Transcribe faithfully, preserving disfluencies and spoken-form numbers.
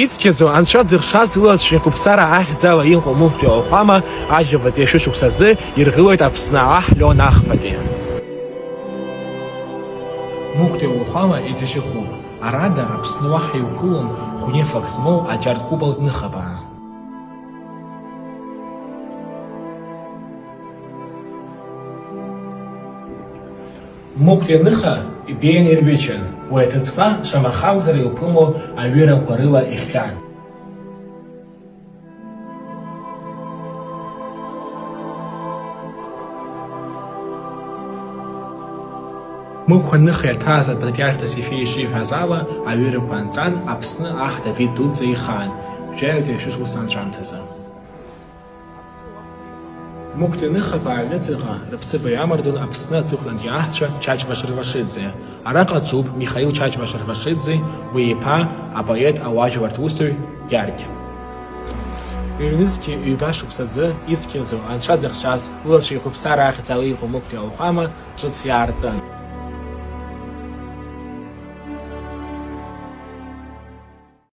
Ицқьаӡоу анцәа дзыхшаз лылацәа еиқәыԥсара ахьӡала иҟоу Мықәтәи ауахәама ажәабатәи ашәышықәсазы иргылоит Аԥсны аҳ Леон Ахԥатәи. Мықәтәи ауахәама иҭашьыхуп. Арада Аԥсны уаҳа иуԥылон хәнефак змоу аџьартә купол ныхабаа. Мықәтәи аныха ибеиан ирҩычан, уи аҭыӡқәа шамахамзар илԥымло аҩырақәа рыла ихҟьан. Мықә аныха иаҭааз апатриарх Досифеи ишиҳәаз ала, аҩырақәа анҵан Аԥсны аҳ Давид дуӡӡа ихаан, жәаҩатәи ашәышықәса анҵәамҭазы. Мықәтәи аныхабаа аҩныҵҟа рыԥсыбаҩ амардуан Аԥсны аҵыхәтәантәи аҳцәа Чачба Шервашиӡе. Араҟа аҿуп Михаил Чачба Шервашиӡе, уи иԥа, апоет, ауаажәларҭ усзуҩ Гьаргь. Ҩнызқьи ҩба шықәсазы ицқьаӡоу анцәа дзыхшаз, лылацәа еиқәыԥсара ахьӡала иҟоу Мықәтәи ауахәама ҿыц иаартын.